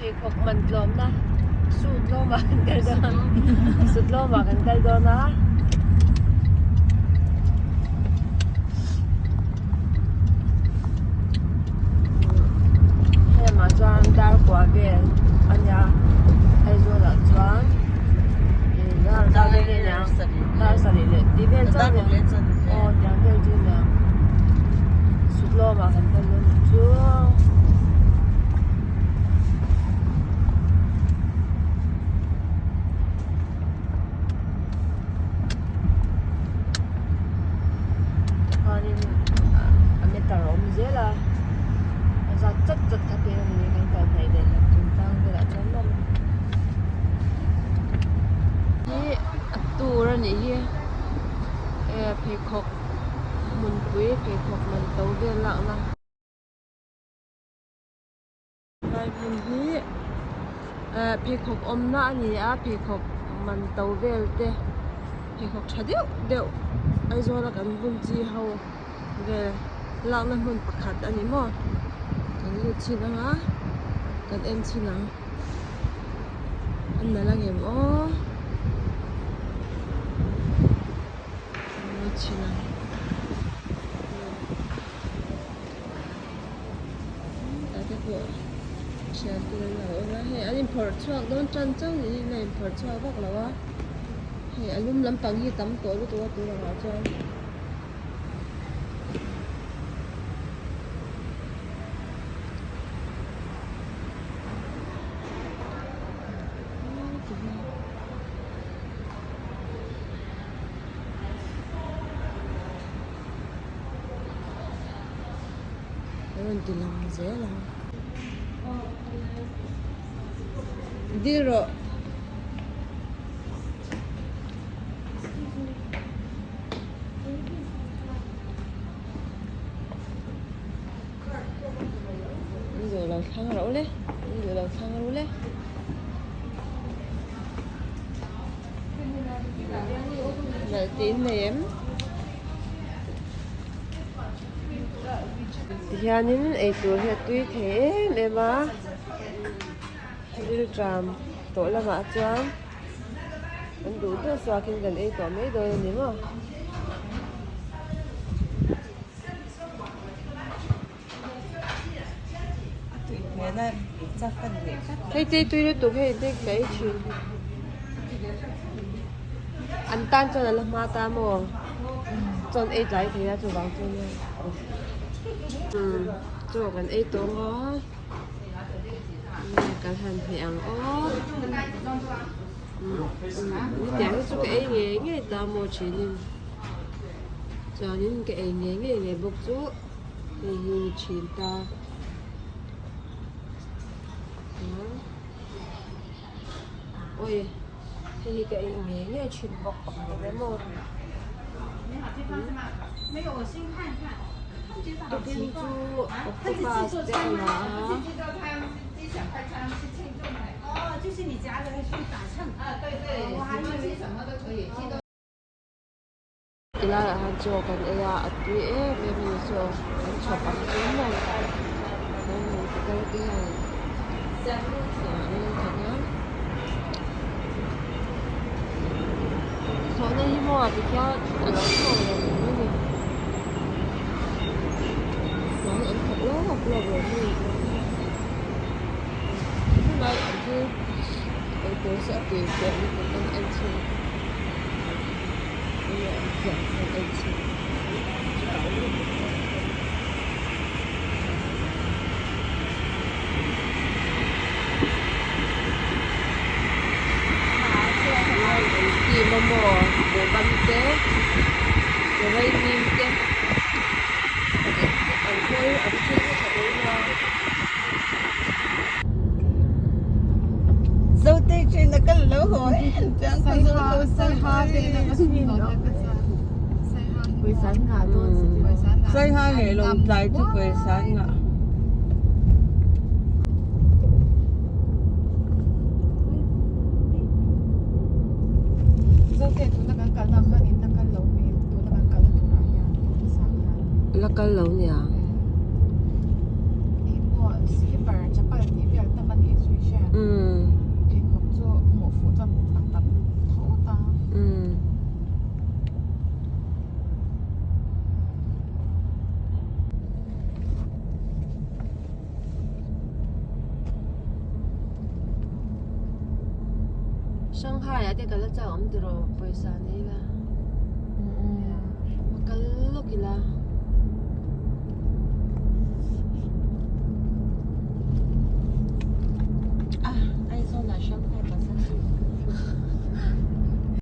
Pheikhawk man tlawmna suit tlawmah kan kal dawn suit tlawmah kan kal dawn a. Helamah chuan dar kua vel a nia Aizawlah chuan dar vel a nia dar sarih leh tih vel chuan aw tiang vel chu a nia suit tlawmah kan kal dawn nih chu. Chuanin a meter a awm zel a a zat chat chat kha te a ni kan kal hnaih leh hlek chung tlang velah chuan maw hi a tur a nih hi e pheikhawk hmunpui pheikhawk man to vel lakna. Helai hmun hi eh pheikhawk awmna a ni a pheikhawk man to vel te pheikhawk tha deuh deuh Aizawl a kan bun chi ho vel lakna hmun pakhat a ni maw kan lut chhin ang a kan en chhin ang a nalh angem aw kan lut chhin ang. Tate pawh thian te an lo awm a hei an inphawrh chhuak dawn tan chauh niin a inphawrh chhuak vak lo a hei a lum lampang hi tam tawh lutuk a tun angah chuan. A rawn ti lang zel ang. Dil rawh. An duh lo thlang rawh le. An duh lo thlang ru le. Nalh tih in nei em? Tihianin eitur hi a tui thei em em a rilṭam tawh lamah chuan an duh deuh suakin kan ei tawh mai dawn a ni maw. Hei te tui lutuk hei te ka ei thin an tan chuan a la hma ta maw chuan ei tlai thei a chuvang chuan umm chaw kan ei tawh ang aw kan han hmeh ang aw hetiang hi chu ka ei ngei ngei ta maw thinin chuanin ka ei ngei ngei leh bawk chu. Hei hi ni thin ta awi hei hi ka ei ngei ngei thin bawk pakhat a maw tukin chu octopus te a la a. Tilaiah hian chaw kan ei a a tui em em a ni chaw an chhawp ang chu maw pitar te hian an lo thawk a thlawhna hi maw tikhian a lo thlawk lo mai a ni chuan an thawk lawk lawk lo mai a ni helai ang hi eitur chu a tui tawh lutuk a en chhin. Momo buhban te vaimim te an khawi an thil hi tha dawn a. La kal lo nia. Shanghai ah te kal a chak awm tiraw pawisa nei ila. Va kal lawk ila.